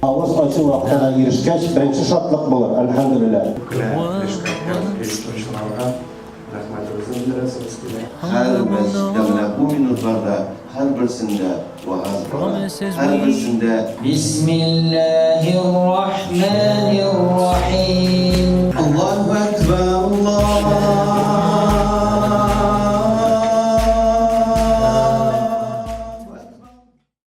Авыз ачу вакытына ирешкәч, беренче шатлык булыр, әлхәмдүлилләһ. Рәхмәтебезне белдерәсебез килә. Һәр мәчеттә менә бу минутларда һәрберсендә вәгазь бара, һәрберсендә. Бисмиллаһир-рахманир-рахим.